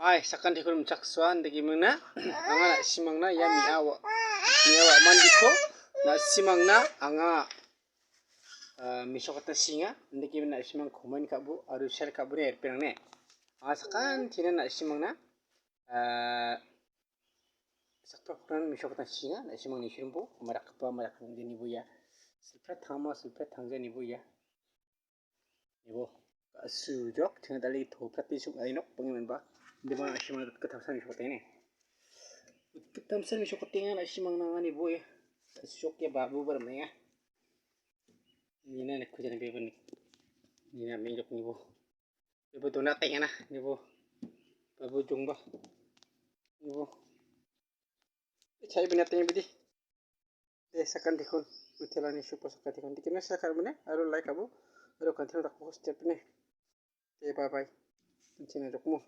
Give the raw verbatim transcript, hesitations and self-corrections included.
Hai, sakantikon mchaksoa, indakemingna, anga na·simangna ia me·a wa-, me·a wa·mandiko, na·simangna anga, ah, mesokatna sringa, indakemingna na·simang comment ka·bo, aro share ka·bo ne, erpenangne. Anga sakantina na·simangna, ah, sakprakpran mesokatna sringa, na·simang nisrimbo, marakgipa, marakgni boia. Silpra tangma, silpra tangja niboia. Ibo, ka·sujok, tenga dali to prati suk ai nok, pengen ba. Di mana asimang dot ketam sami sokotene. Ketam sami sokotene na asimang nangani boy. Ka·sujok ya babu bermenga. Nina ne kujan bebe ni. Nina menjok ni bo. Bebe dona tenga na, ni bo. Babu jongba. Ni bo. Chai bina tenga bidi. De, sakantikon, mitelani supo sakantikon. Dikena sakan mene, aro like abo, aro kantin dakpo step ne. De, bye bye. Kantin jokmo.